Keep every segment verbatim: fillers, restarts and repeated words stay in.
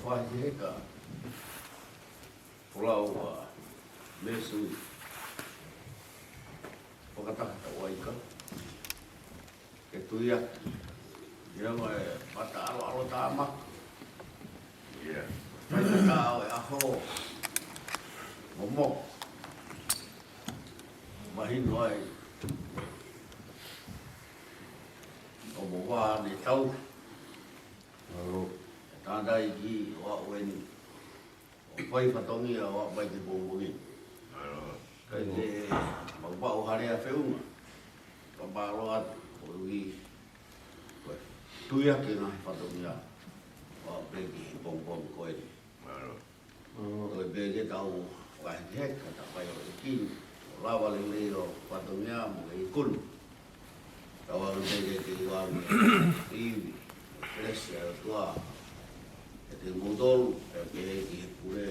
Faifekau, Folau ʻa Mesui Fakataha Tauaika, ke tuiaki. Ia, mo e mata ʻaloʻalo tāmaki. Ia. Faifekau ʻo e ʻaho. Momo. Mahino ai ʻoku mo vā ne tau. Mālō. E tānaki ʻo aʻu eni. ʻO fai fatongia ʻo aʻu mai ki he pongipongi ni. Mālō. Kae te mau paʻu ha lea feʻunga. Ka mālō atu, koeʻuhi ko e tuiaki e ngaahi fatongia ʻo aʻu pē ki he pongipongi ko eni. Mālō. Mālō. Ko e pē ke tau fakahekeheke, ka ta fai ʻo e kini, ʻo lava lelei ʻo fatongia mo e ikuna. Tau ʻalu pē ke te ʻoange ivi, kelesi ʻa e ʻOtua kiate kimoutolu, pea pehē ki he pule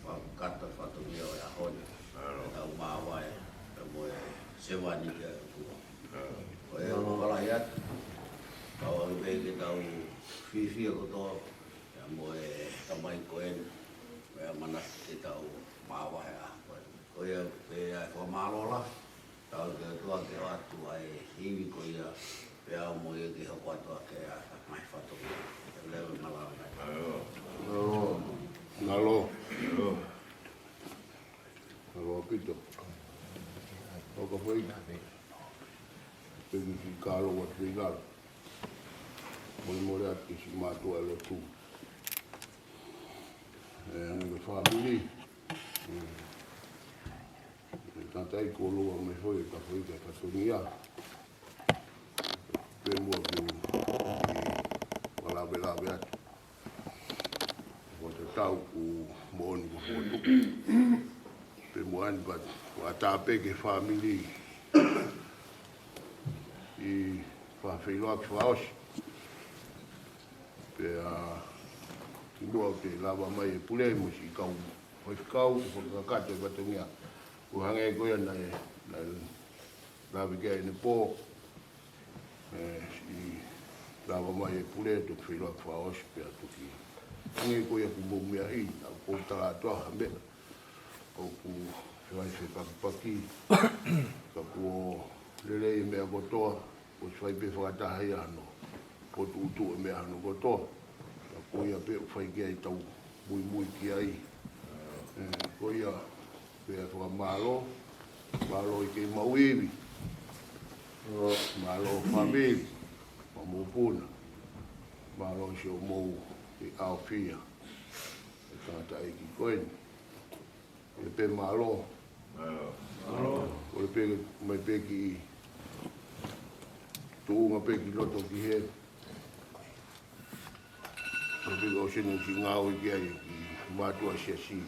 fakakakato fatongia ʻo e ʻaho ni. Mālō. Tau māvae, pea mo e sevāniti ʻa e ʻOtua. Mālō. Ko e ʻoku ʻalahi atu, tau ʻalu pē ke tau fiefia kotoa, pea mo e tamai ko eni, mo e ʻamanaki ke tau māvae ʻa ko eni. Ko ia pē ʻa e fakamālō lahi, tau ke ʻOtua ke ʻoatu ʻa e ivi ko ia, pea mo ia ke hoko atu ʻa e ngaahi fatongia. Ke lele malanga. Mālō. Mālō. Mālō. Mālō ʻaupito. ʻOka fai. Pea kiʻi kālō atu pē ʻi lalo. Molemole atu ki siʻi mātuʻa lotu. ʻE, hangē ko e fāmili. ʻE, ʻe tātai ko lua mai foʻi, ka foʻi ka fatongia. Pea muʻa ke u, ke fakalavelave atu. Ko e tatau ʻoku moʻoni ko e fokotuʻu. Pea muʻa ni pat, ʻoku ʻatā pē ki he fāmili ʻi he fakafeʻiloaki fakaʻosi. Pea kimuʻa ke lava mai e pule mo siʻi kau faifekau, ʻo fakakakato e fatongia. ʻO hangē ko ia naʻe, naʻe lave ki ai ʻanepō, ʻe, siʻi lava mai e pule, toki feʻiloaki fakaʻosi pea toki. Hangē ko ia ʻoku mou meaʻi, naʻa ʻoku ou tala atu ha meʻa ʻoku fai fepakipaki, ka kuo lelei e meʻa kotoa, ʻosi fai pē fakataha ia hano, ʻoku tuʻutuʻu e meʻa hano kotoa. Ka ko ia pē ʻoku fai ki ai ʻetau muimui ki ai. ʻE, ko ia pē ʻa e fakamālō, mālō ʻi he maʻu ivi. Mālō fāmili, mo e mokopuna. Mālō siʻomou ʻaofia e tangataʻeiki ko eni. ʻE pē mālō. Mālō. Ko e pē mai pē kiʻi tuʻunga pē ki loto ki he. Ko e pē ʻosi ʻene ʻosi ngāue ki ai ki mātuʻa siasi.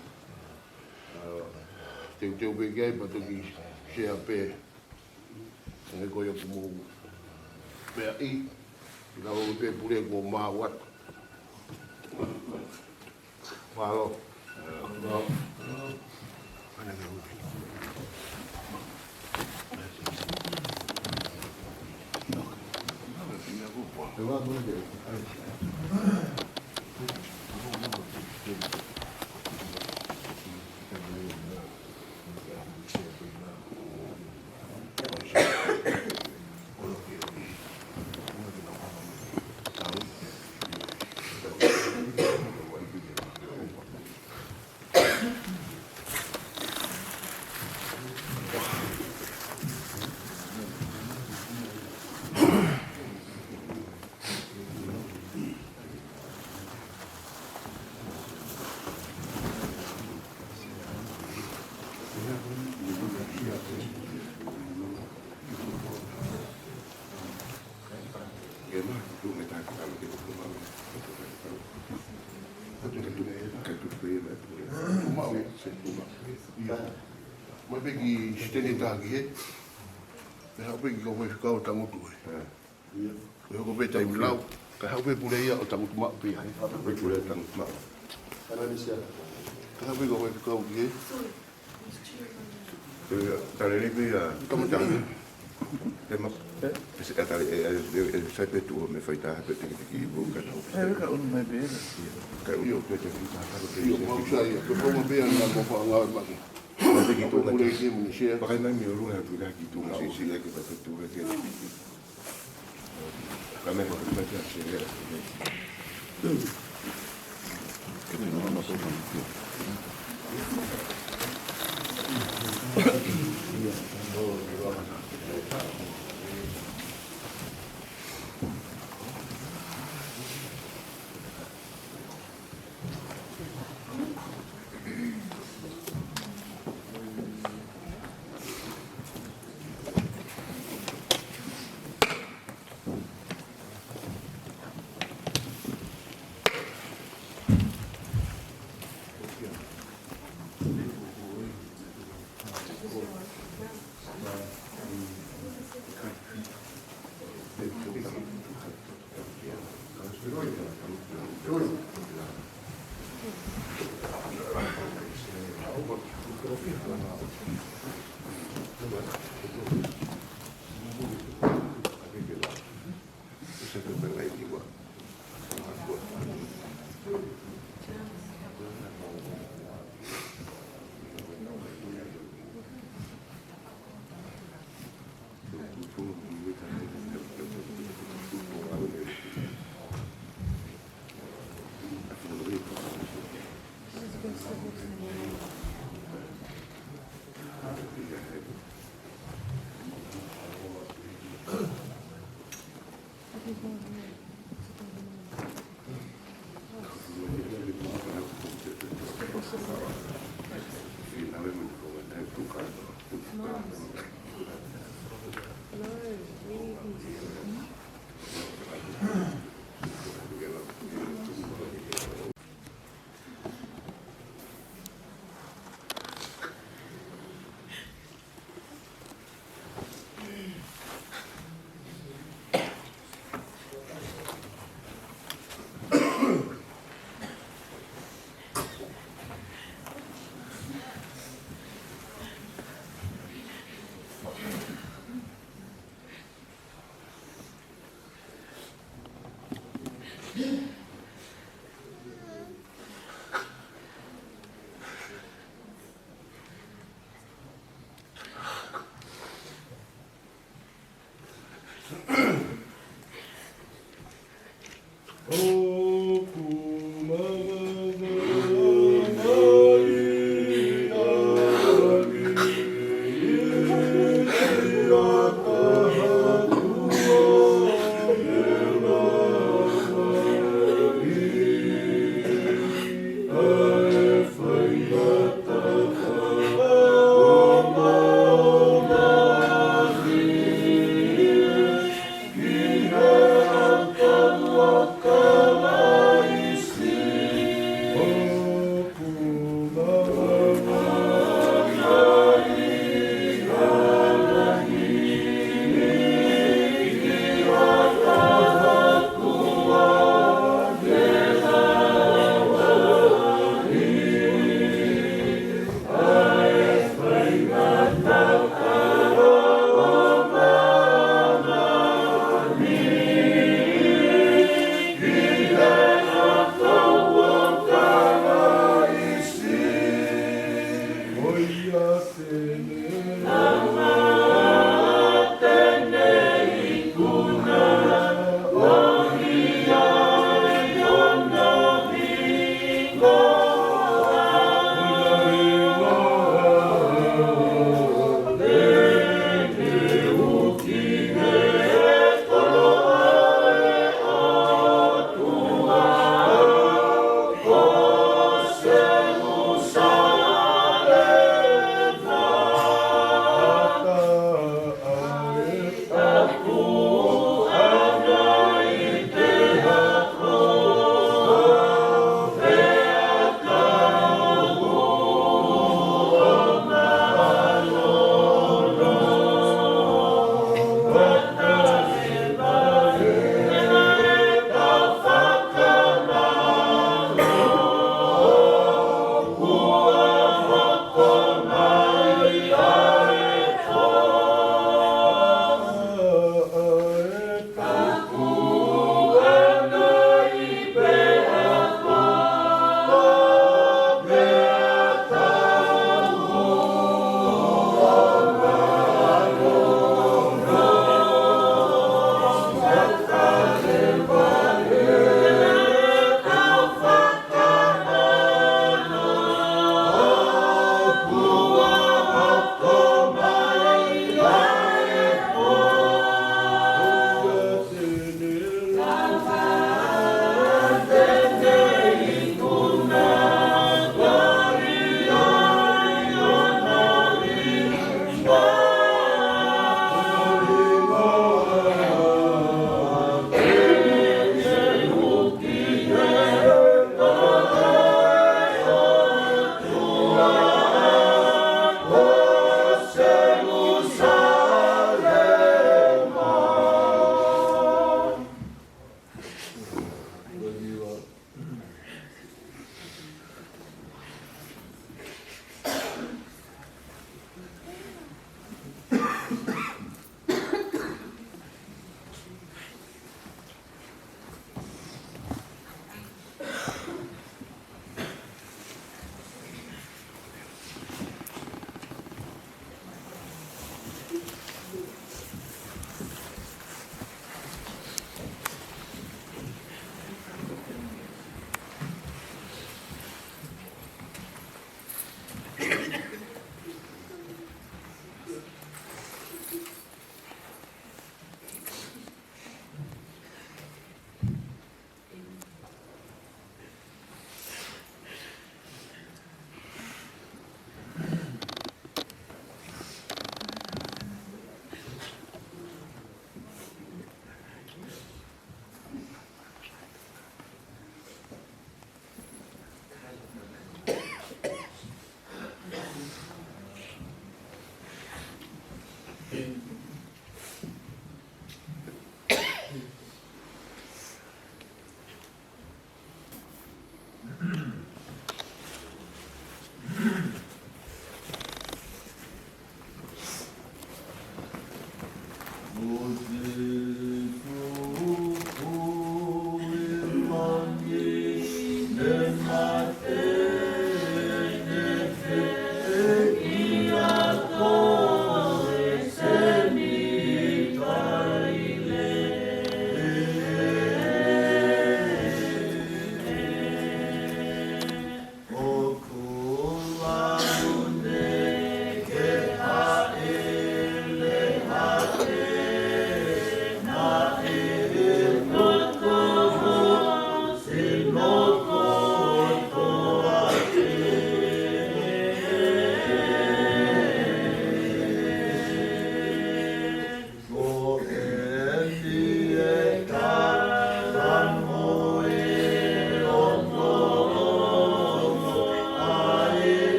Teuteu pē ki ai pea toki sea pē. ʻE ko ia ʻoku mou meaʻi. Ka ʻoku pē pule kuo maau atu. Mālō. Mai pē ki Siteni Taki he. Pea haʻu pē ki kau faifekau tangutu he. Ko e hoko pē taimi lau. Ka haʻu pē pule ia ʻo tangutu maʻu pē ia he. Pē pule tangutu maʻu. Ka haʻu pē kau faifekau ki he. Pea, tale lelei pē ia. Tangutu maʻu. Te ma, e se ata e, e, e, e, sai pē tuʻu mei fai taha pē tiki tiki i pō ka tau. E, ka unu mai pē. Ka unu pē tiki taha ka pē. ʻIo, mau sai, ia, pē pau ma pē ana mo fa ngā maki. Tiki tō Pule mai. Ki muni sia. Pakai mai mi ʻolunga tu ka ki tu ma si si e ke pa tu ka ke. Ka me ko pa ki a se e.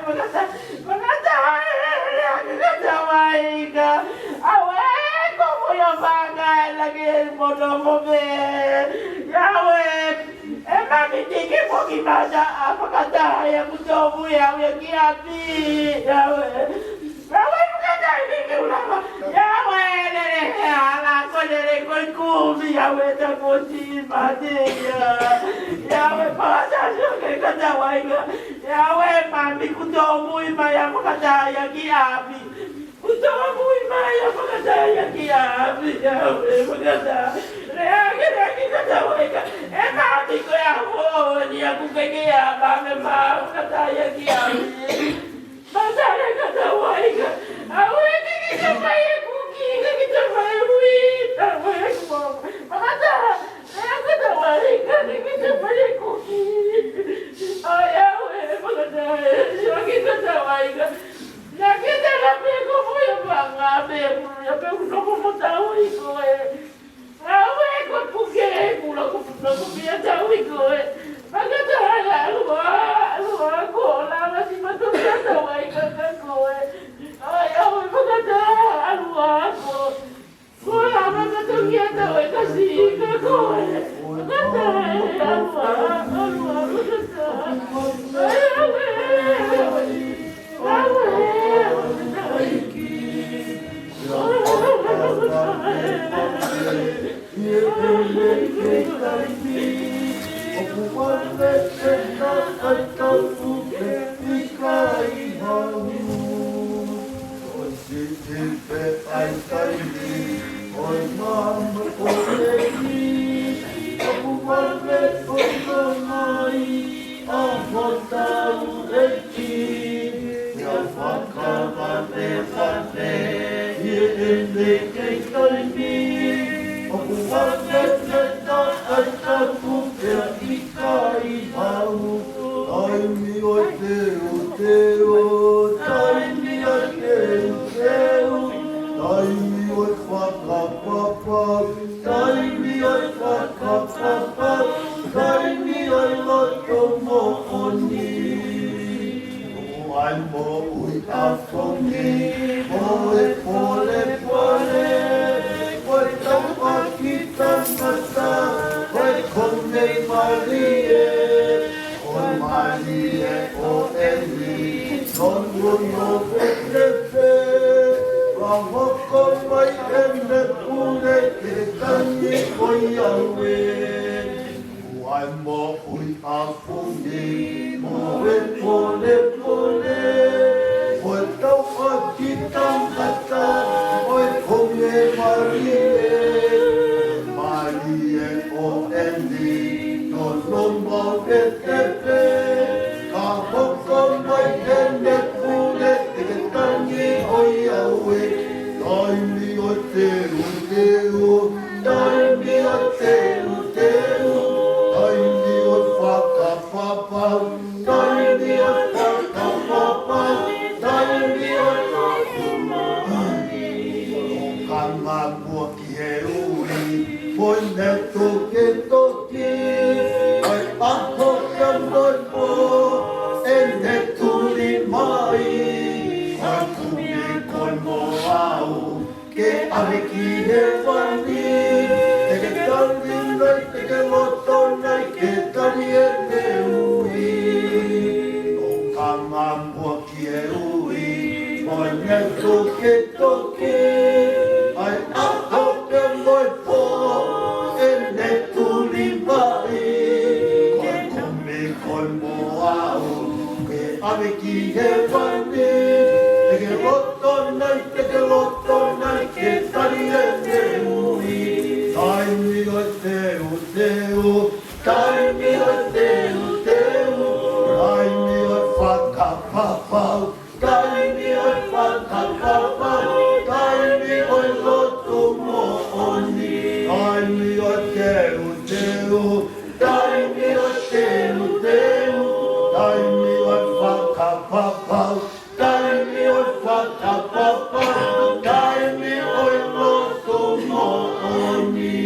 Fakata-, fakataha e lea ki he kata Vaika. ʻAuē, ko e foʻi ʻapaʻapa ē naʻe ke mono mo me. ʻAuē, ʻe mami tiki foki mata ʻa fakataha ia kuo tōmui au ia ki ʻapi. ʻAuē. ʻAuē, fakataha ia ke u lava. ʻAuē, lele he hala, ko e lele ko e kumi, ʻauē, ta ko ti mate ia. ʻAuē, fakataha ia ki he kata Vaika. ʻAuē, mami, kuo tōmui mai ʻa fakataha ia ki ʻapi. Kuo tōmui mai ʻa fakataha ia ki ʻapi. ʻAuē, fakataha. Lea ke lea ki he kata Vaika. ʻE mami, ko e ʻaho ni ʻoku ke ke ʻa mami ma fakataha ia ki ʻapi. Fakataha e kata Vaika. ʻAuē, ke ke ke mai e kuki, ke ke ke mai e ui. ʻAuē, kuo. Fakataha e kata Vaika, ke ke ke mai e kuki. ʻAuē, ʻauē, fakataha e lea ki he kata Vaika. Naʻa ke tala pē ko e foʻi ʻapaʻapa pē, pulu ia pē, u nofo mo tau i ko e. ʻAuē, ko e puke, kula ko e puke, ko e pia tau i ko e. Fakataha e ʻalu ā, ʻalu ā, ko e lava si mato pia tau ai ka ka ko e. ʻAuē, ʻauē, fakataha, ʻalu ā, ko e. Ko e lava ka tau ia tau e kasi ka ko e. Fakataha e ʻalu ā, ʻalu ā, fakataha. ʻAuē, ʻauē, ʻauē. ʻAuē, ʻauē, fakataha. ʻA hotau ʻEiki, ʻia fakavavevave ʻi heʻene kei taimi, ʻoku vave ke taʻe tapu pea ʻikai hau. Taimi ʻo e teuteu, taimi ʻo e teuteu, taimi ʻo e fakapapau, taimi ʻo e fakapapau, taimi ʻo e loto moʻoni. ʻOku ʻi ai moʻui ʻafungi, mo e polepole, mo e tauʻaki tangata, mo e kumi mālie, ʻo mālie ʻo eni, lonu no pepepe, ʻa hoko mai ʻene pule ke tangi ko ia ue. ʻOku ʻi ai moʻui ʻafungi, mo e polepole, mo e tauʻaki tangata, mo e kumi mālie, mālie ʻo eni, no no mau e tepe, ka hoko mai ʻene pule, te ke tangi ʻo ia ue, taimi ʻo e teuteu, taimi ʻo e teuteu, taimi ʻo e fakapapau, taimi ʻo e fakapapau, taimi ʻo e fakapapau. Ka ngā mua ki he ui, mo ʻene toketoke, ʻa e ʻaho pea mo e pō, ʻene tuli mai, ʻa e kumi koe mo au. Ke ʻave ki hēvani, te ke tali nai, te ke loto nai, ke tali ʻene ui. ʻO ka ngā mua ki he ui, mo ʻene toketoke, ʻa e ʻaho pea mo e pō, ʻene tuli mai, ko e kumi koe mo au, ke ʻave ki hēvani, te ke loto nai, te ke loto nai, ke tali ʻene ui. Taimi ʻo e teuteu, taimi ʻo e teuteu, taimi ʻo e fakapapau, taimi ʻo e fakapapau, taimi ʻo e lotu moʻoni, taimi ʻo e teuteu, taimi ʻo e teuteu, taimi ʻo e fakapapau, taimi ʻo e fakapapau, taimi ʻo e lotu moʻoni.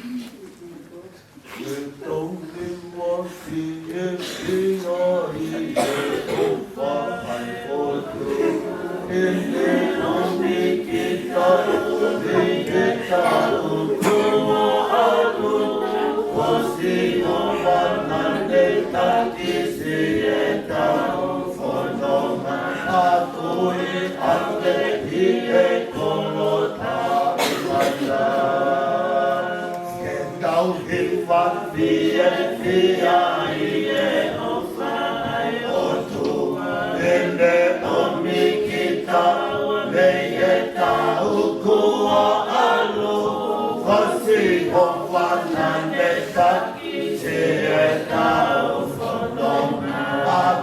Ke tau hiva fiefia ʻi he ʻofa ʻa e ʻOtua, ʻene ʻomi kitaua mei he tau kuo ʻalu, ko Sihova naʻa ne taki siʻetau fononga, ʻa ia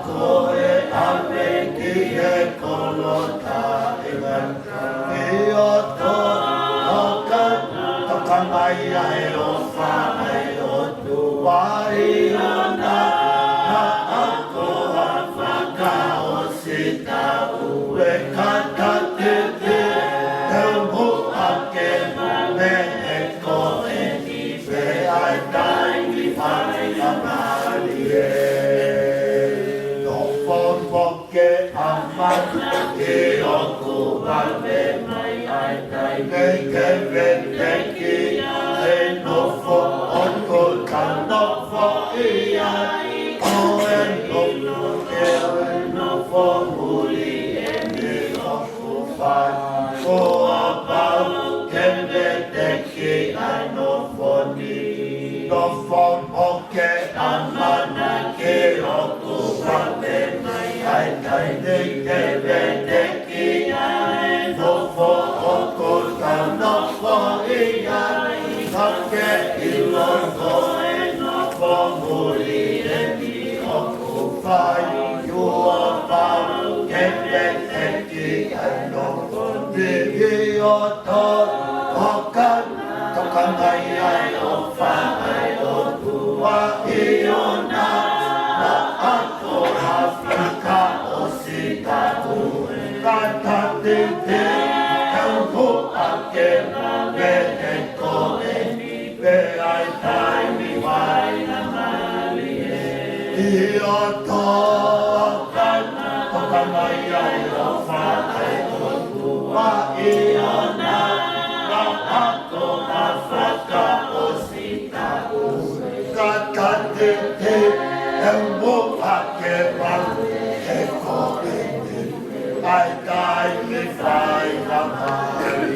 ko e ʻave ki he kolo taʻengata. ʻIo, toka, toka mai ʻa e ʻofa ʻa e ʻOtua ʻi ʻona, naʻa ko ha fakaʻosi taʻu ʻe katatete, ʻe umu ake mei he ko eni pē ʻa e taimi faingamālie. Nofo mo ke ʻamanaki ʻoku vave mai ʻa e taimi ke veteki ai e nofo ʻoku tau nofo ai, ʻo e nofo ke ʻo e nofo muli eni ʻoku fai. Kuo pau ke veteki ʻa e nofo ni. Nofo mo ke ʻamanaki ʻoku vave mai ʻa e taimi ke veteki ai e nofo ʻoku tau nofo ai, ka ke ʻilo ko e nofo muli eni ʻoku fai. Kuo pau ke veteki ʻa e nofo ni. ʻIo, toka, toka mai ʻa e ʻofa ʻa e ʻOtua ʻi ʻona, naʻa ko ha fakaʻosi taʻu ʻe katatete, ʻe umu ake mei he ko eni pē ʻa e taimi faingamālie. ʻIo, toka, toka mai ʻa e ʻofa ʻa e ʻOtua ʻi ʻona, naʻa ko ha fakaʻosi taʻu ʻe katatete, ʻe umu ake mei he ko eni ʻa e taimi faingamālie.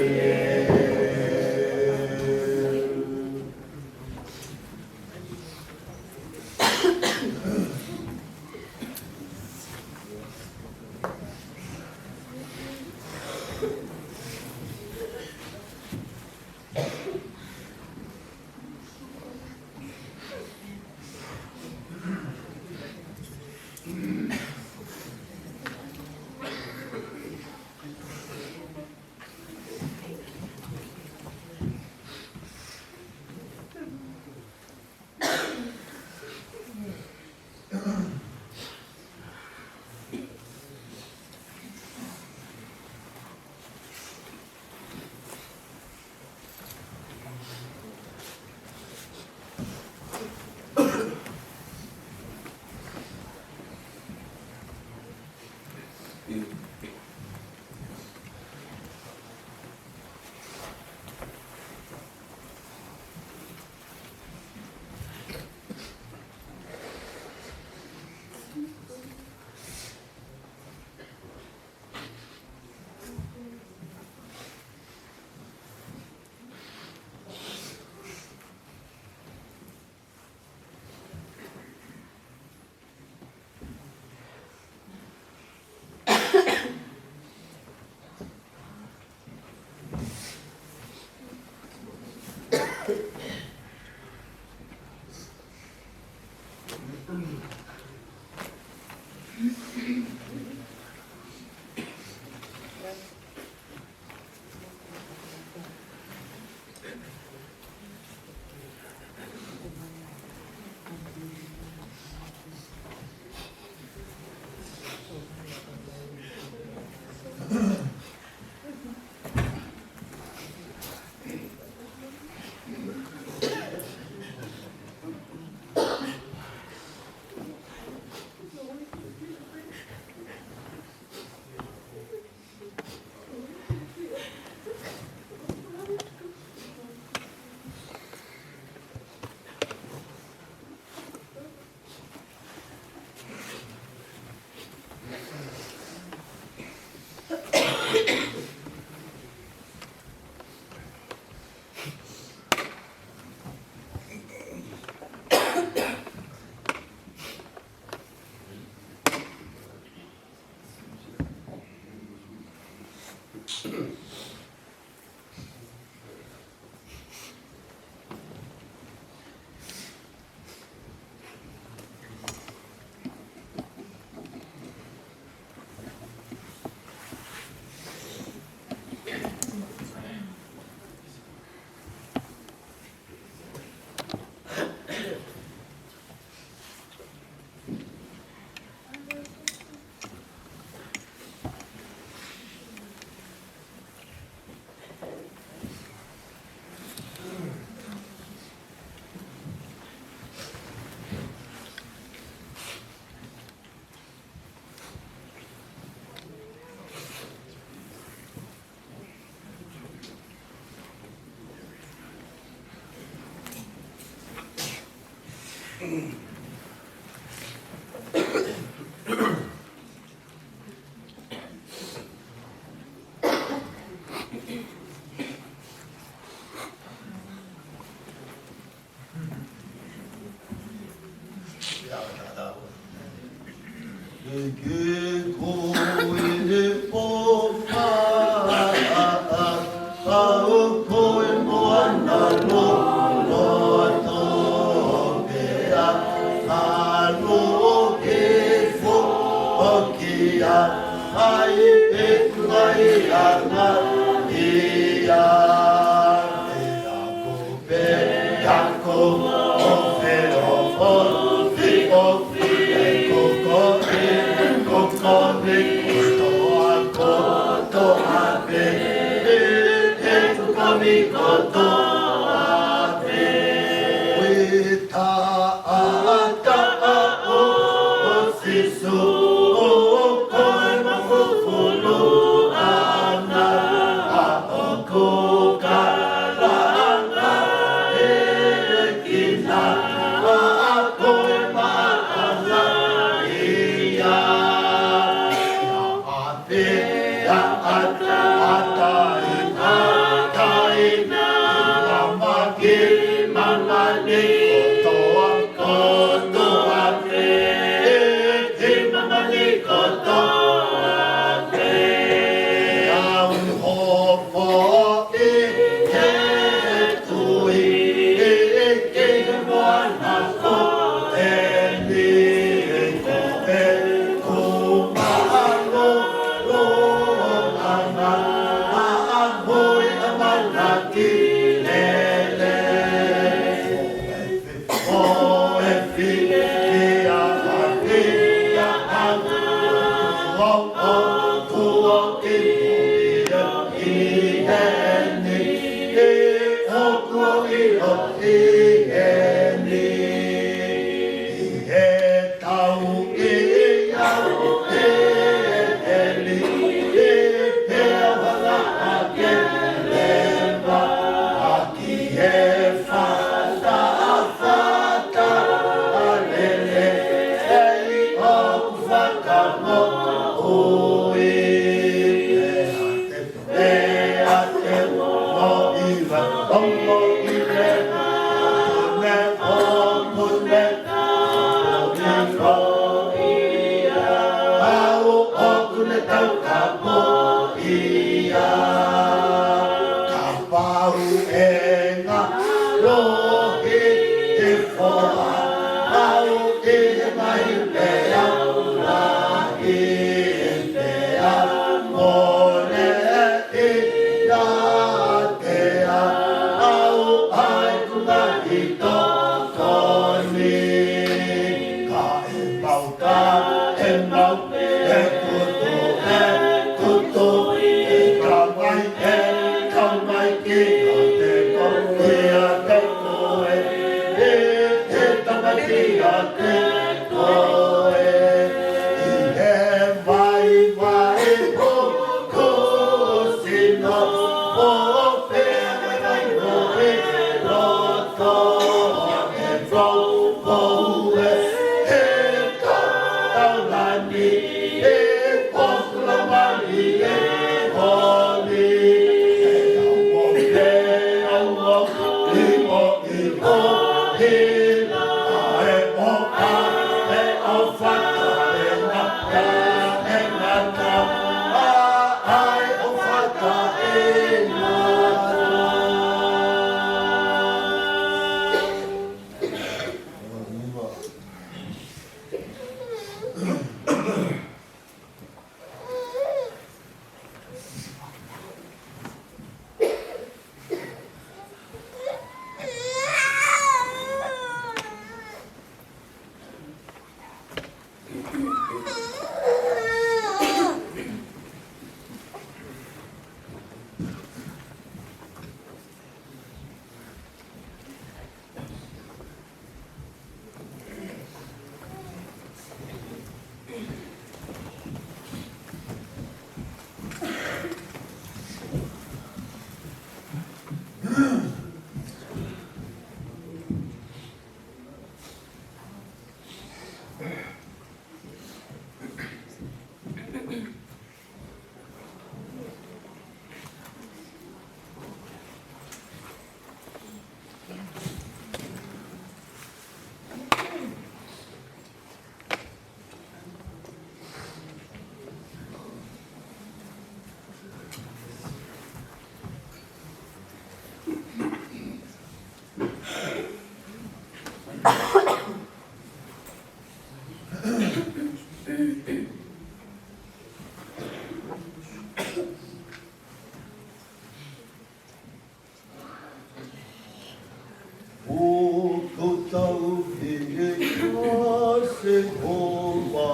ʻOku tau fili kia Sihova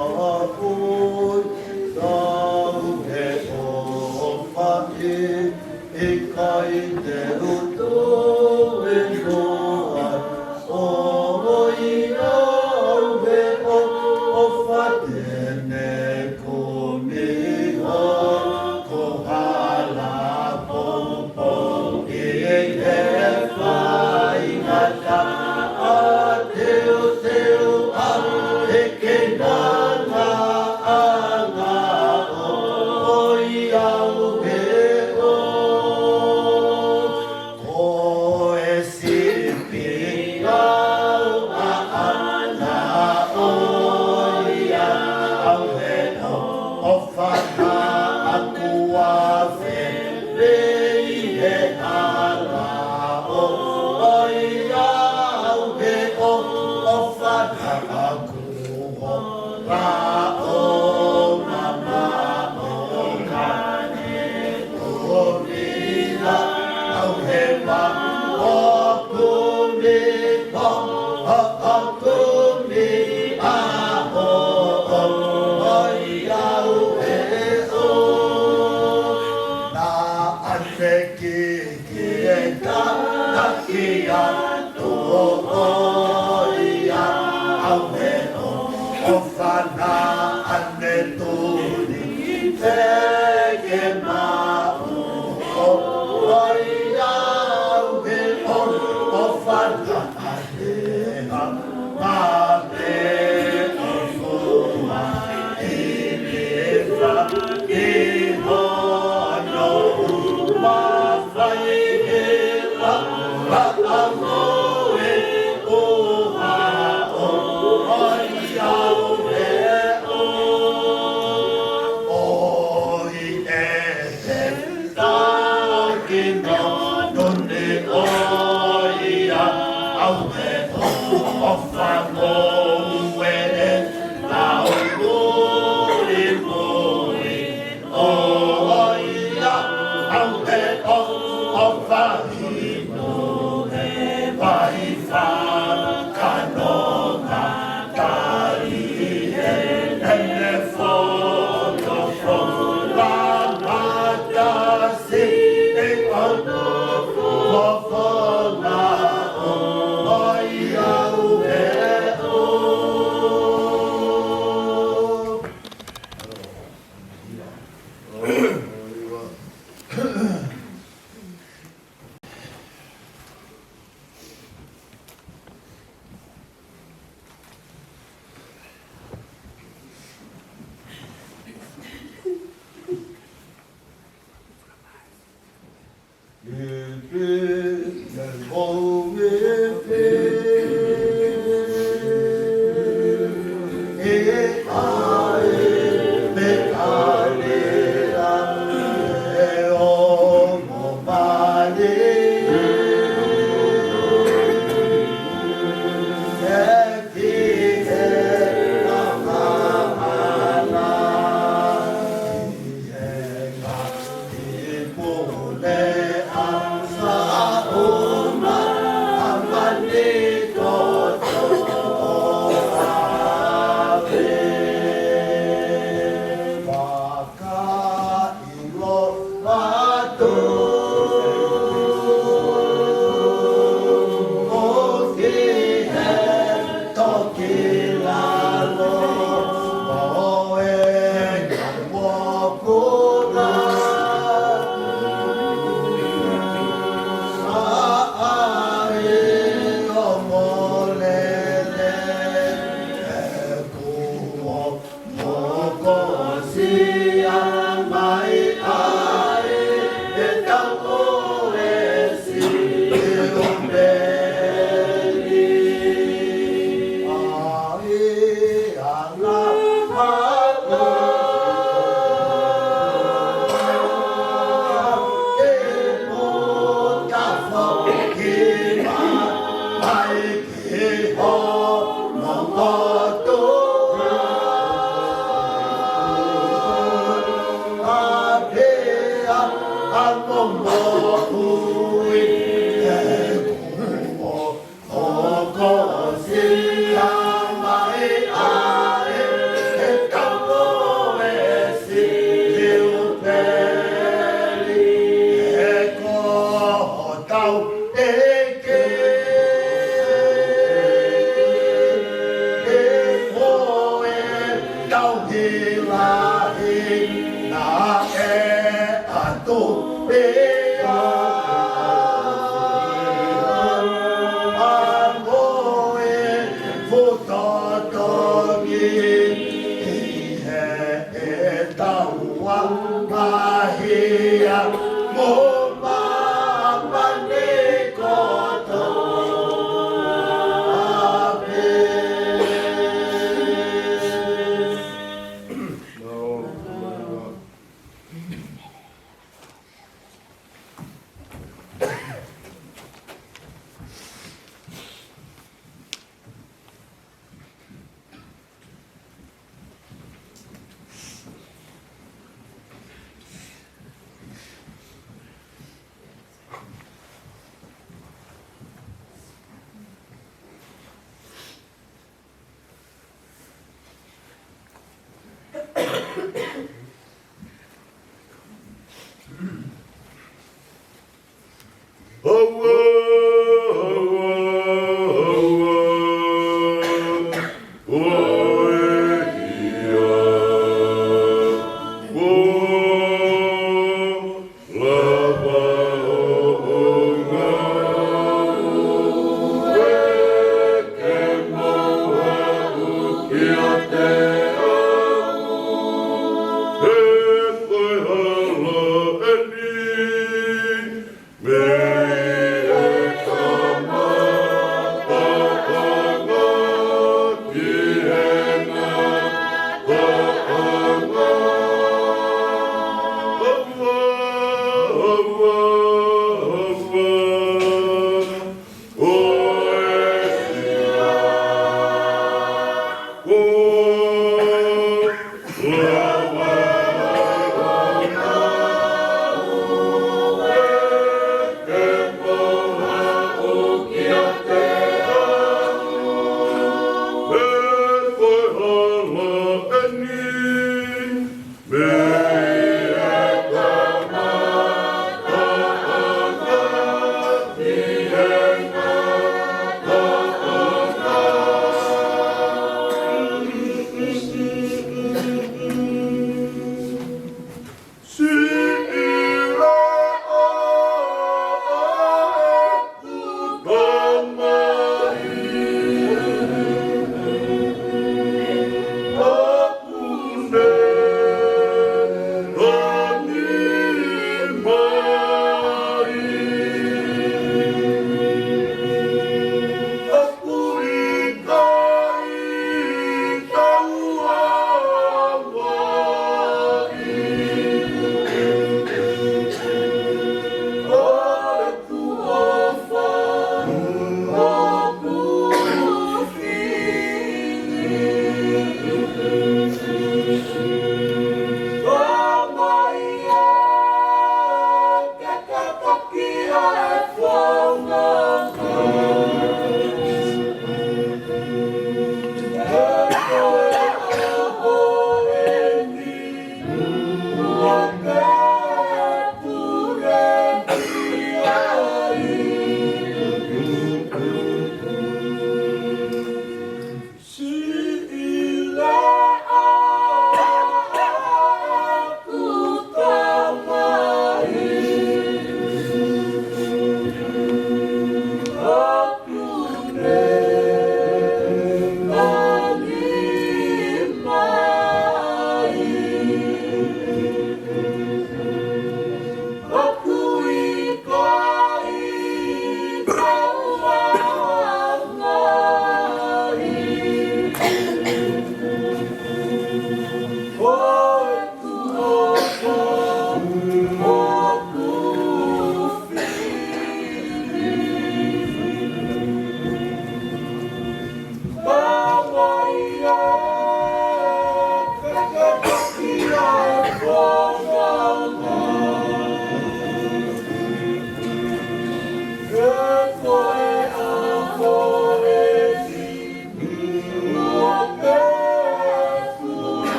ʻo tau he ʻofa, ʻikai te u toe noa, ʻo ia ʻoku ʻofa te ne kumi ho ko hala poupou ʻi he faingataʻa teuteu ʻa e keinanga ʻo ia ʻoku ʻofa. Ko e sipi au ʻaʻana ʻo ia ʻoku ʻofa, ʻa ia ʻoku ʻafio ʻi he hala ʻo ia ʻoku ʻofa, ʻa ia ʻoku ʻofa ʻo mamaʻo ʻo mila au he ma ʻo kumi, ʻo, ʻo kumi ʻa ho ʻofa ʻi au he ʻofa. Naʻa ne kiki e taki atu ʻo ia ʻoku ʻofa, naʻa ne tuli feke maʻu ʻo ia ʻoku ʻofa, naʻa ne ʻa e ʻofa ʻi he fa ʻi hono ʻofa ʻi he ʻa, ʻa, ʻa mo e ʻofa ʻo ia ʻoku ʻofa. ʻOi e te taki no noni ʻo ia ʻoku ʻofa, mo e lau muimui ʻo ia ʻoku ʻofa, ʻi he vai fakanonga tali ʻene folofola mata si e ono fofonga ʻo ia ʻoku ʻofa.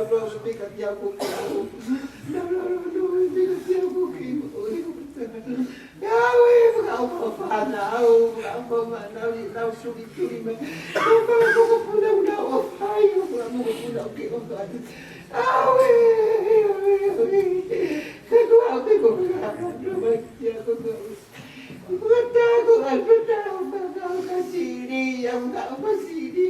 Lolo pika tiaku ki au. Lolo, lolo, lolo pika tiaku ki au. Au e fakaʻofa fānau, fakaʻofa fānau ʻi lau suli tuli mai. Au fakaʻofa fānau lau ʻofa ai, au fakaʻofa fānau ke ʻofa atu. Au e, au e, au e. He ko au te ko fakaʻofa mai kia ko au. Fakaʻofa, fakaʻofa, fakaʻofa sili, au fakaʻofa sili.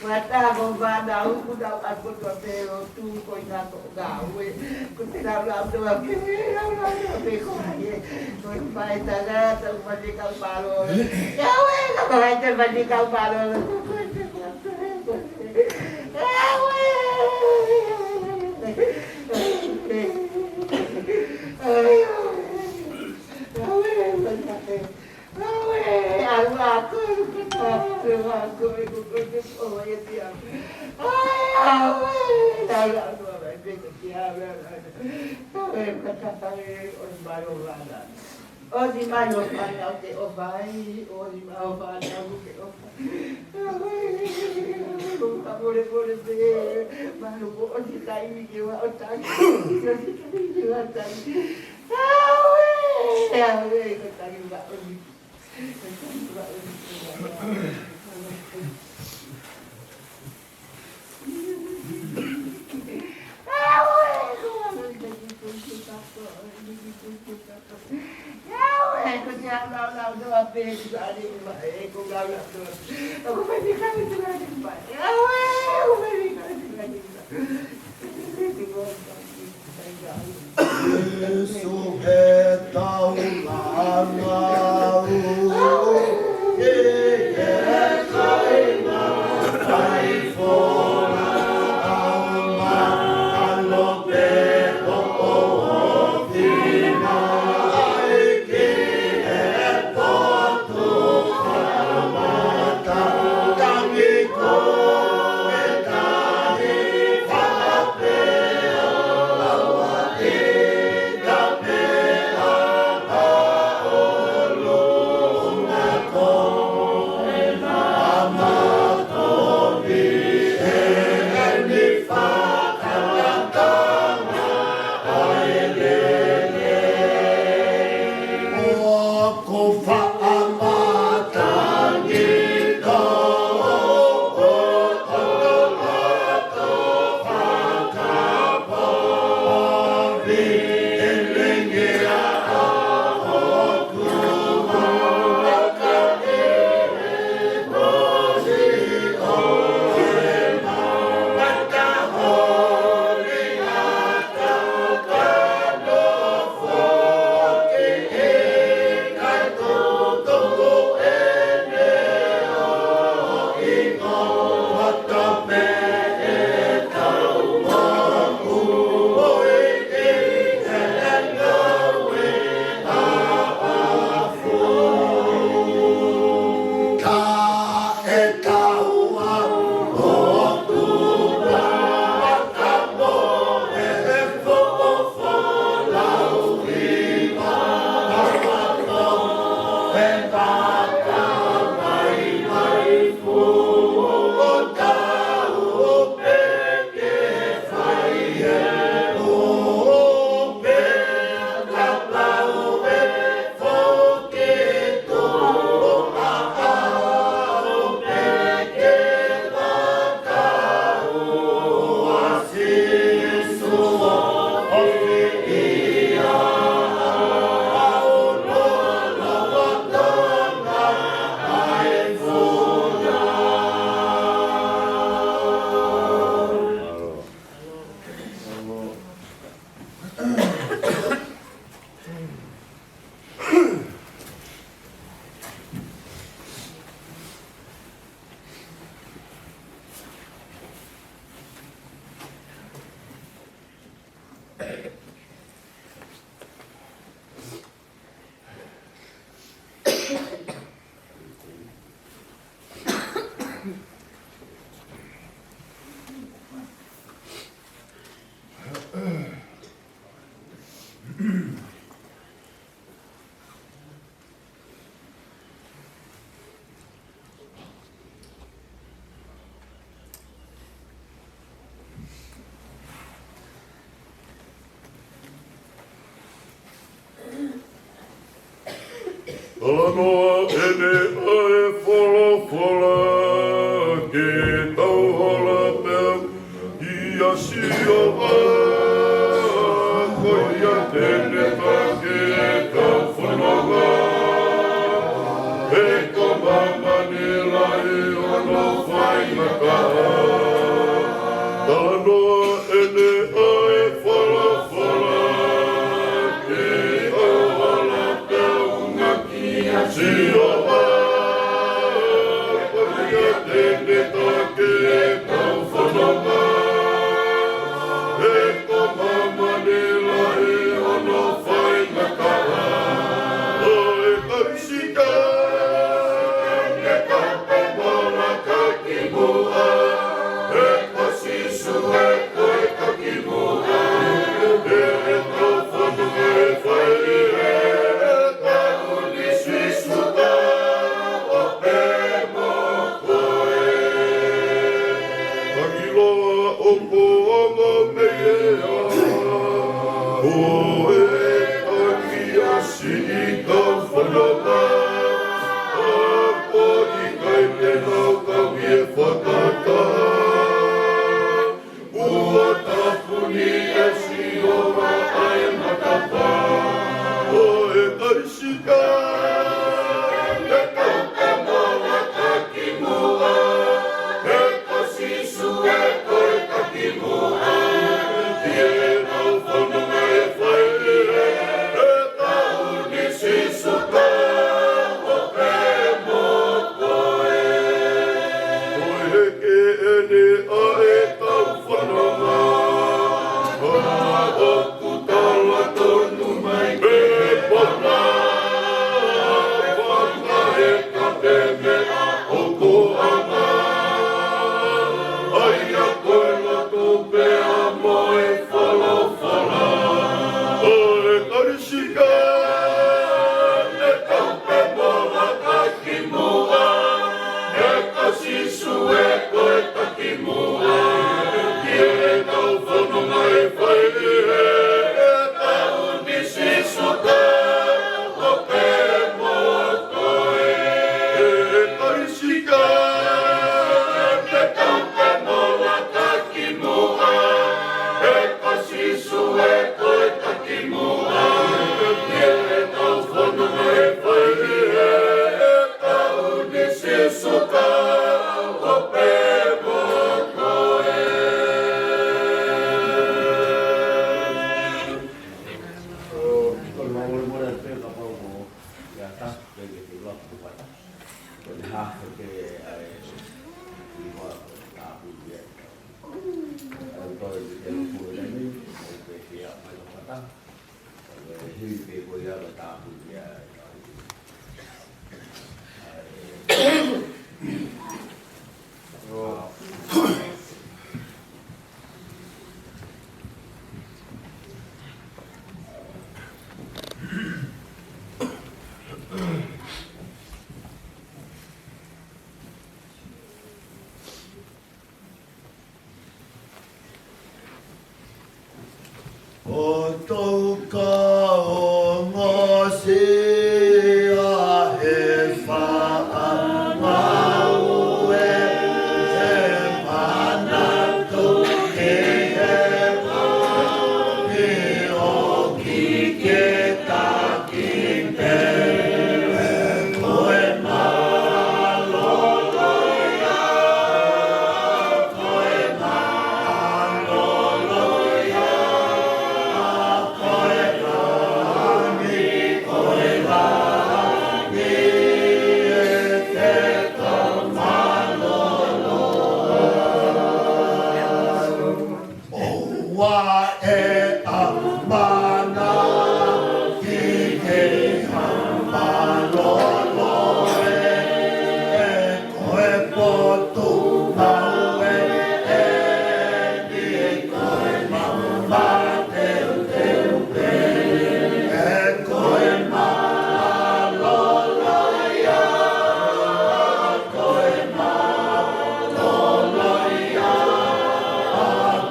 Mata mo fānau, kuo tau ʻalu kotoa pē ʻo tuʻu ko ʻi ngā ko ngāue. Ko te lau lau tau pē, lau lau tau pē ko ai. Ko e pae tangata, ʻo mani kau pālolo. Ia ue, ka ko ai te mani kau pālolo. Ia ue. Ia ue, mani kau. Ia ue, ʻAlu ā koe, ʻalu ā koe, ko koe te ʻofa ʻiate au. ʻAi, ʻalu ā koe, ʻalu ā koe, ʻalu ā koe. ʻAi, ka tapa e, ʻosi mai hoʻo fānau. ʻOsi mai hoʻo fānau ke ʻofa ai, ʻosi mai hoʻo fānau ke ʻofa. ʻAi, ka mole mole pē, mālō kuo ʻosi taimi ke u ō ʻo tangi, ʻosi taimi ke u ō ʻo tangi. ʻAi, ʻalu ā, ko e tangi ʻaʻaku. Sīsū, he tau langa ʻo e kainga faifola, ʻa ma ʻalo pē ʻo ʻofi mai ki he potu kamata, tangi ko e tahi faʻa pea, ʻaua ʻi Talanoa ʻeni ʻa e folofola ke tau hala pea ʻia Sihova, ko ia te ne taki ʻetau fononga, he ko māmani lahi hono faingataʻa. Talanoa ʻeni ʻa e folofola ke tau hala pea ʻia Sihova, ko ia te ne taki ʻetau fononga, he ko māmani lahi hono faingataʻa. ʻOi, kausika. Ko e kau ia siʻi kau fononga, ʻa ia ko e ʻikai te nau kau ʻi he fakataha. Kuo tāpuni ʻe Sihova ʻa e matapā ʻo e kalisika. Te tau pē mola takimuʻa, he ko Sīsū ē ko e takimuʻa. Ki heʻetau fononga ʻe fai ʻi he, he taʻu ni Sīsū, tau ō pē mo koe. Ko e heke eni ʻa ʻetau fononga, ʻa ʻoku tala tonu mai pē pana, fanga e kape meʻa ʻoku ʻanga. ʻA ia ko e lotu pea mo e folofola. ʻO e kalisika, te tau pē mola takimuʻa, he ko Sīsū ē ko e takimuʻa. Ki heʻetau fononga ʻe fai ʻi he, he taʻu ni Sīsū, tau ō pē mo koe. ʻE kalisika, te tau pē mola takimuʻa, he ko Sīsū ē ko e takimuʻa. Ki heʻetau fononga ʻe fai ʻi he, he taʻu ni Sīsū, tau ō pē mo koe. ʻO tau ka ongosia he faʻa ngāue, he manatu ki he moʻoni ʻoku ke taki pē. Ko e mālōlō ia, ko e mālōlō ia, ko e langi, ko e langi, te tau mālōlō. ʻOua ʻe ʻamanaki ki ha mālōlō ē, ko e potu maʻu ē, ʻe ni ko e maʻu mateuteu pē, ʻe ko e mālōlō ia, ko e mālōlō ia,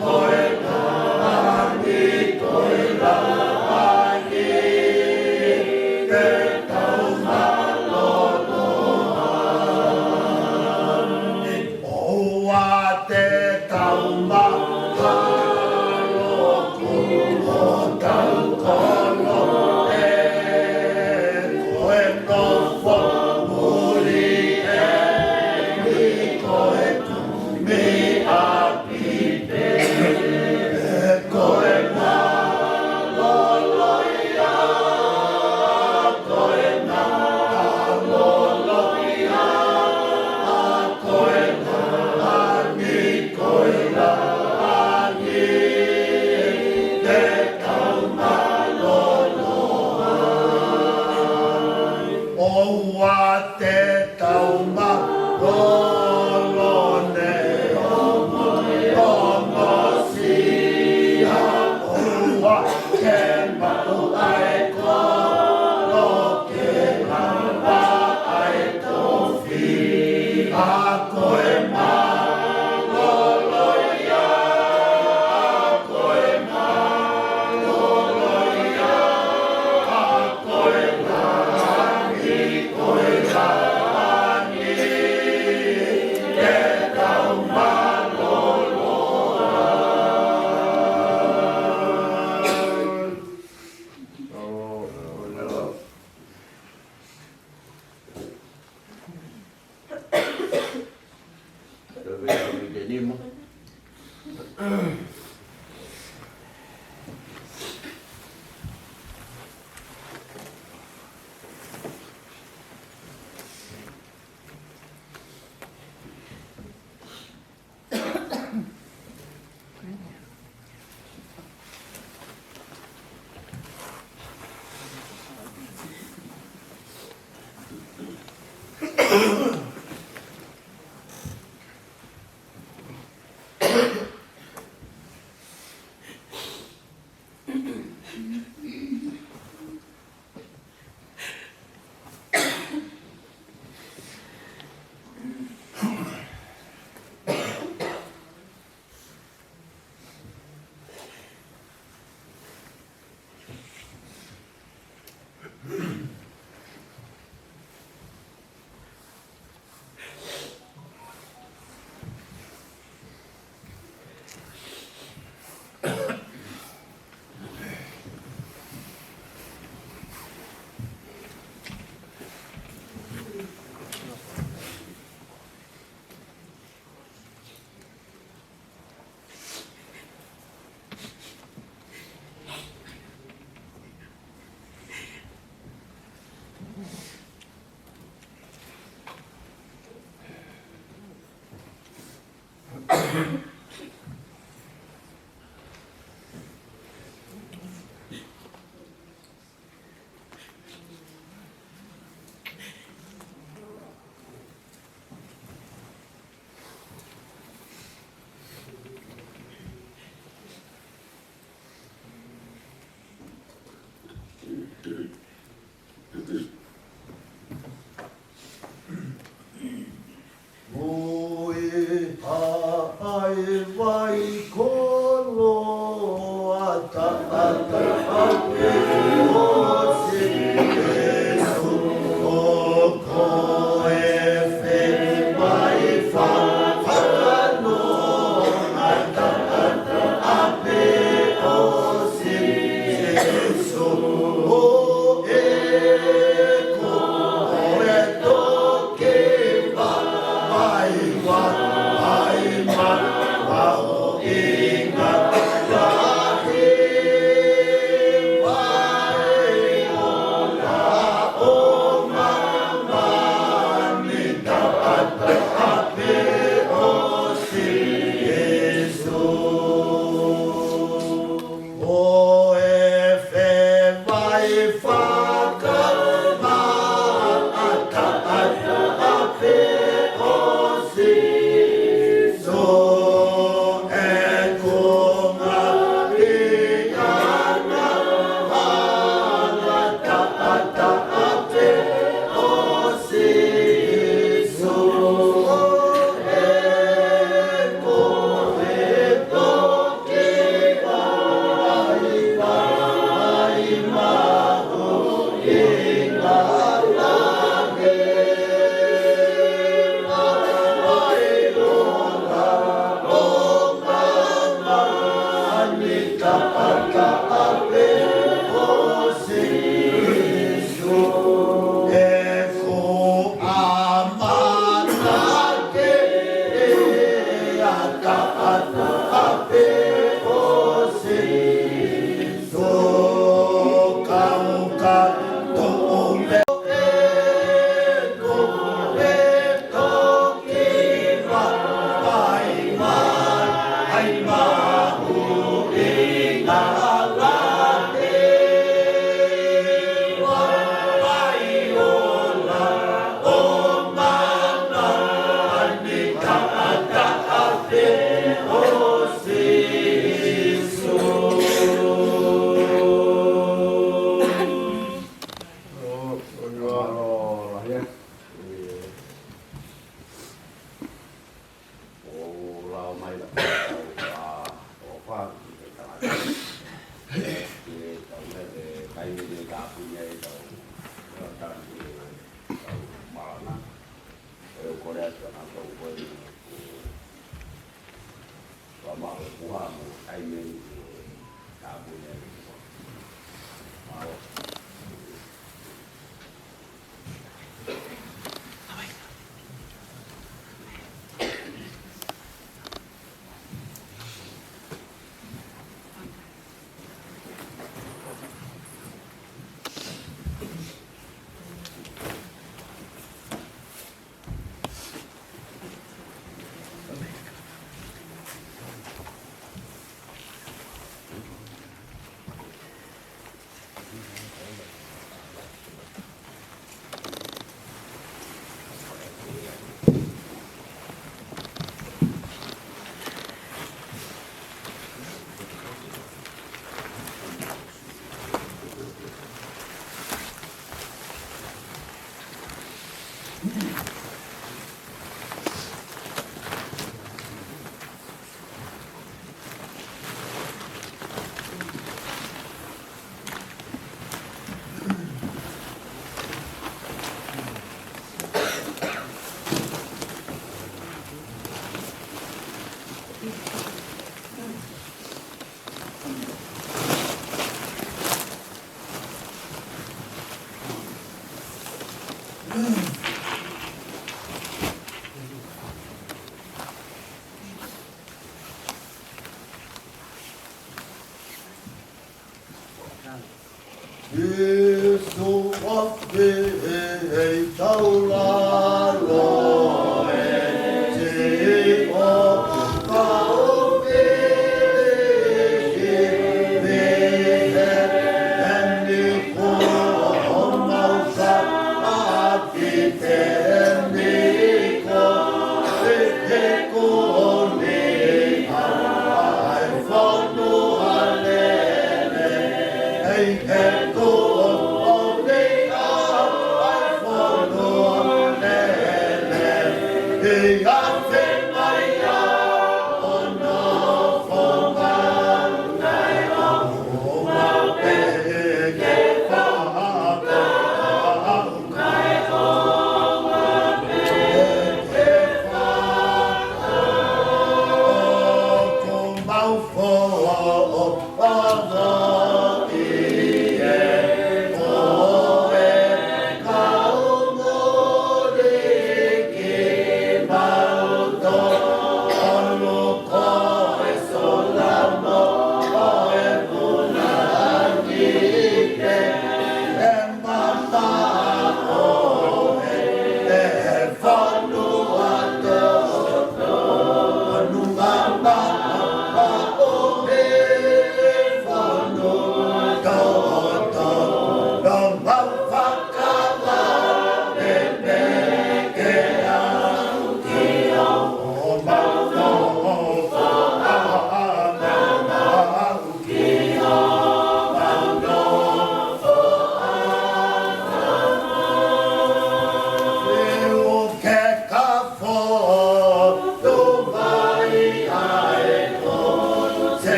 ko e langi, ko e langi, te tau mālōlō ai. ʻOua te tau mahalo ki hotau kolo ē, ko e nofo muli eni ko e kumi ʻapi pē. Ko e mālōlō ia, ko e mālōlō ia, ko e langi, ko e langi, te tau mālōlō ai. ʻOua te tau mālōlō neongo, neongo sia, ʻoua ke maʻu ʻa e kolo ke lava ʻa e tofi. ʻA ko e mālōlō ia, ʻa ko e mālōlō Mui haʻai vai koloa taʻataʻa pē ʻo Sīsū, ʻo ko e fai fakanoa taʻataʻa pē ʻo Sīsū. Ko e fai fakamaʻataʻata pē ʻo Sīsū, ʻe ko e ngaahi ʻaho taʻataʻa pē ʻo Sīsū, ʻe ko e toki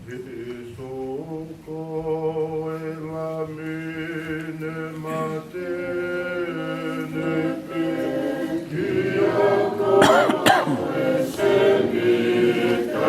Sīsū ko e Lami ne mate, ne piki ʻa koe mei he sēniti.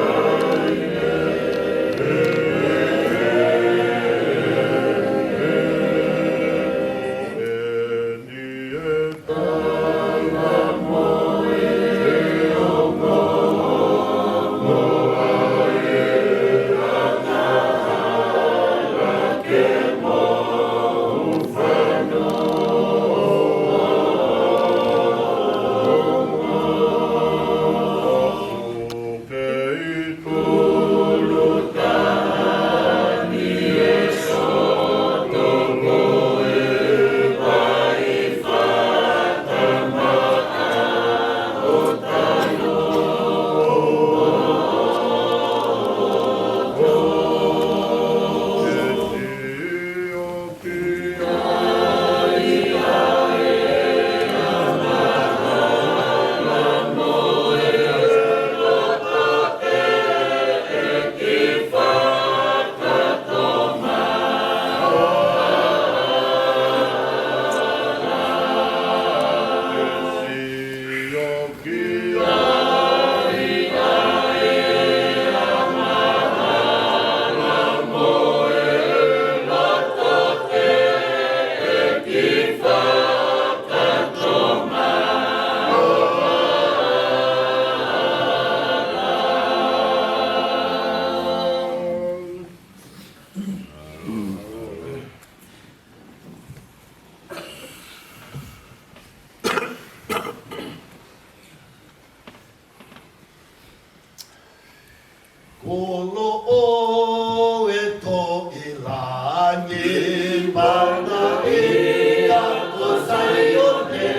Kolo ʻo e Tohi Langi, pana ia ko Saione,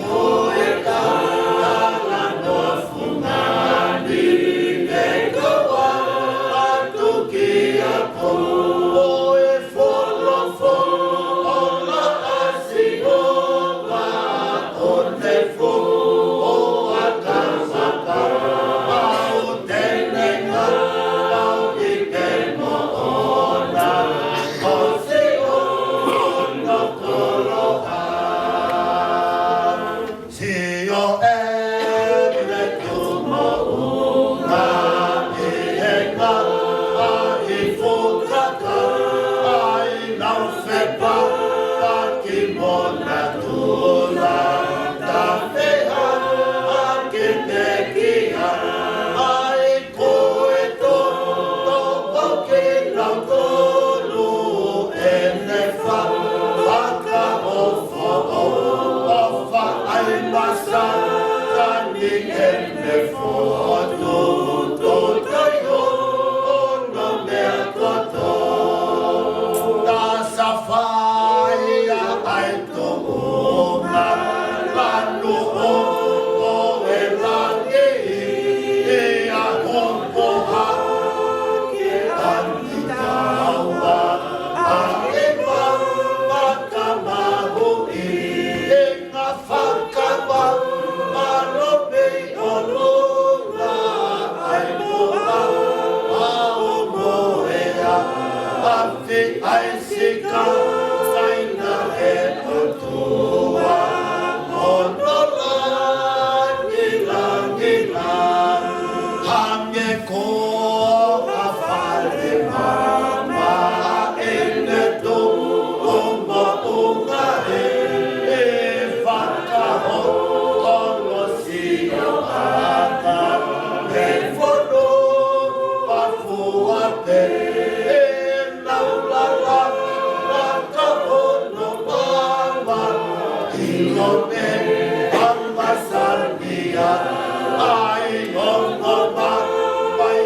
ko e talanoa fungani, ke kau atu kia koe ʻa e folofola ʻa Sihova ʻo ne foaki ʻa e kau sapa, ʻa e tenenga, ʻa e ʻi he moʻona, ʻo sio ʻi hono koloa. Sio ʻene tuʻu moʻunga ʻi he ngaahi fuakava, ʻa e nau fepaki mo natula, ka feha ake ne ki ai, ʻa e ko e toto kinautolu ʻene fa-, fakaʻofoʻofa ʻa e masani ʻene fotu, tutai hono meʻa kotoa. Ka safai ʻa e tuʻunga lanu ʻo e langi, ʻi he hoko hake ʻa e taua, ʻa e vavaka mahuʻinga fakapapau, ʻa e lope ʻi ʻolunga, ʻa e moa, ʻa e moea, ʻa e fiʻa ʻa e sika, kaina ʻe he ʻOtua hono langilangi, hangē ko ha fale maama ʻene tuʻu moʻunga, ʻe fakaholo sio ʻa e fonua fua pē, ʻe naulala, laka hono maama, ʻilo pē ʻa e masani ia, ʻa e ongo maama, ʻa e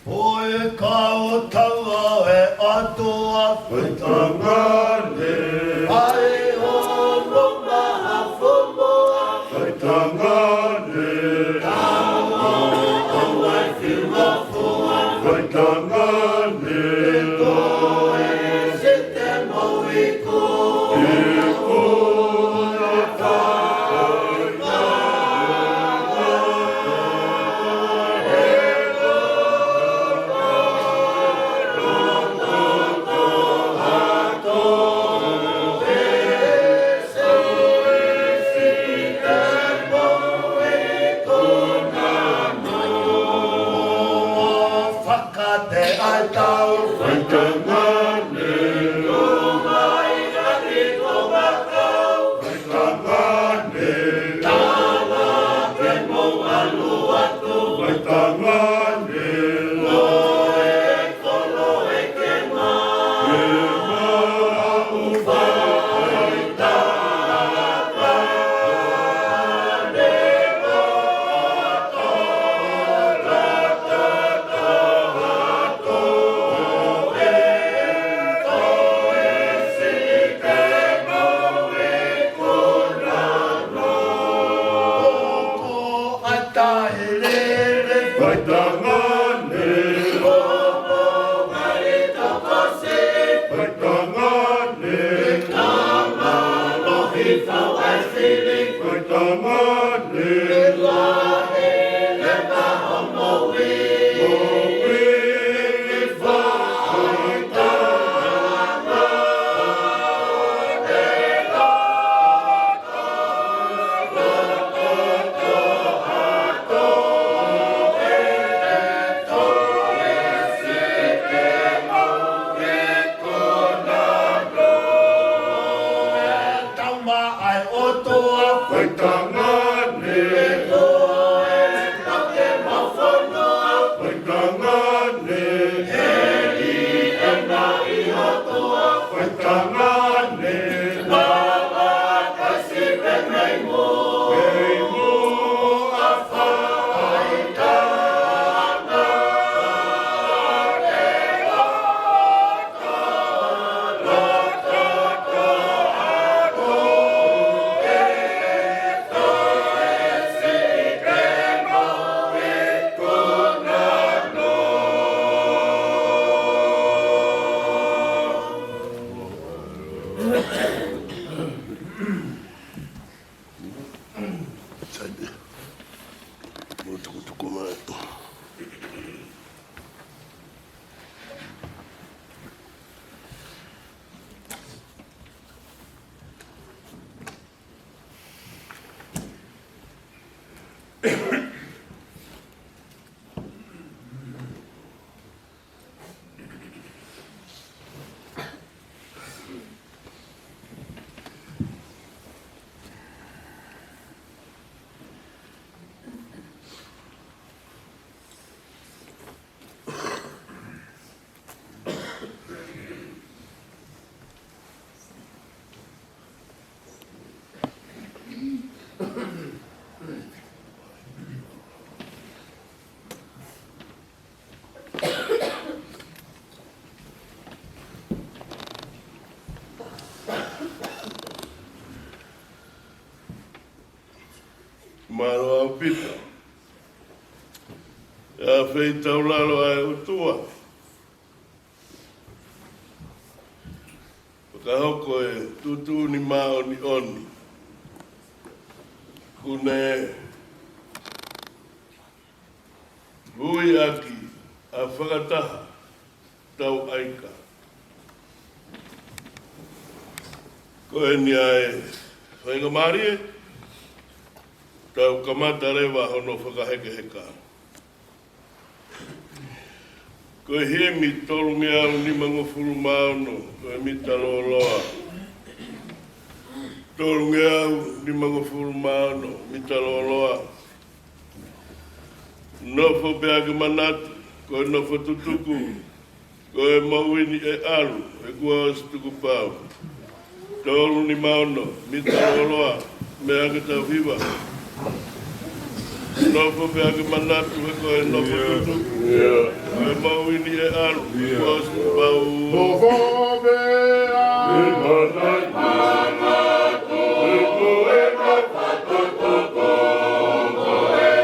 Ko e kau tau ʻa e ʻOtua. Faitangane. ʻAi ʻo mo maha fomoa. Faitangane. Tau ʻo ʻai fiu ngā fua. Faitangane. Ko e site mo iku. Iku na ka. Fakate ai tau. Faitangane. Ko mai ʻaki ko makau. Faitangane. Tala ke mou ʻalu atu. Faitangane. Ko e kolo e kema. Kema ʻo faitangane. Faitangane. Faitangane. Tau maʻa e ʻOtua. Faitangane. Ko e pake mafonoa. Faitangane. Heli ena ʻi hotua. Faitangane. Lava kasi pe mei mo. Mei mo a faitangane. Mou tukutuku mai. Mālō ʻaupito. ʻE feitaulalo ʻa e ʻOtua. Fakahoko e tuʻutuʻuni māʻoniʻoni. Kuo ne ui ʻaki ʻa e fakataha tau ʻaika. Ko eni ʻa e faingamālie, tau kamata leva hono fakahekeheka. Ko e himi tolungeau nimangofulu mā ono, ko e mita lōloa. Tolungeau nimangofulu mā ono, mita lōloa. Nofo pea ke manatu, ko e nofo tutuku, ko e moʻui ni ʻe ʻalu, he kuo ʻosi tukupau. Tolu nima ono, mita loloa, meʻa ke tau hiva. Nofo pea ke manatu, he ko e nofo tutuku, ko e moʻui ni ʻe ʻalu, he kuo ʻosi tukupau. Nofo pea ke manatu, he ko e nofo tutuku, ko e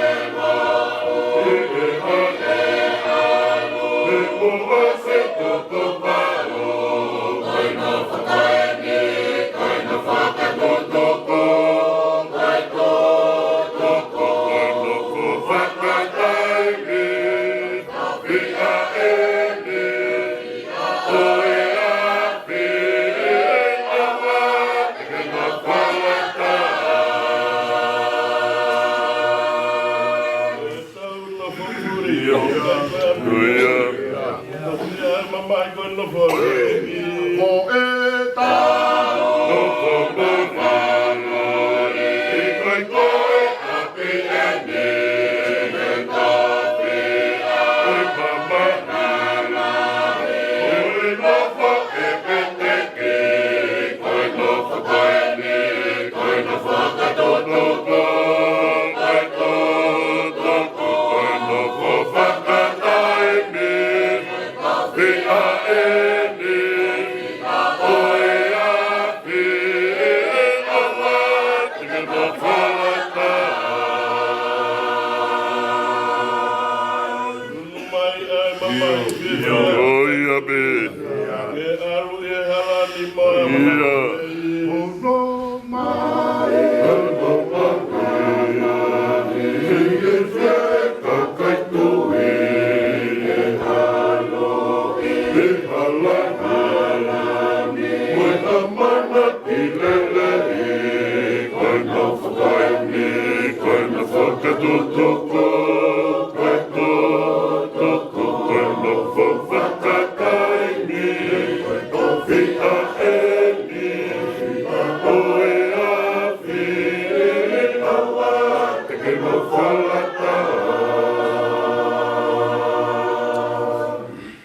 ʻIo, ʻio, ʻio pē. Ke ʻalu ʻi he hala ni mo e ʻIo.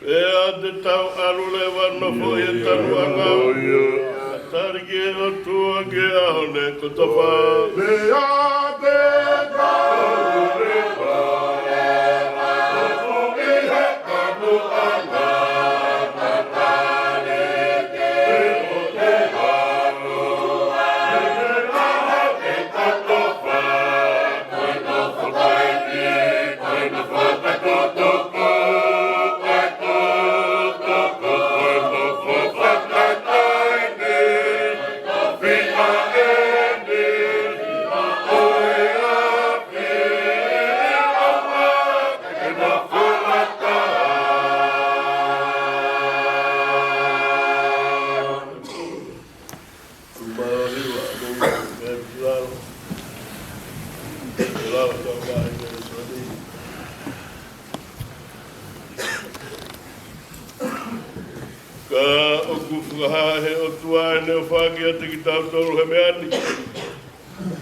Pea te tau ʻalu leva ʻo nofo ʻi he tanuʻanga. ʻIo. Tali ki he ʻOtua ki he ʻaho ni kotoa pē. Pea te tau ʻalu leva ʻo nofo ʻi he tanuʻanga. Ka ʻoku fakahā ʻe he ʻOtua ʻene ʻofa kiate kitautolu he meʻa ni.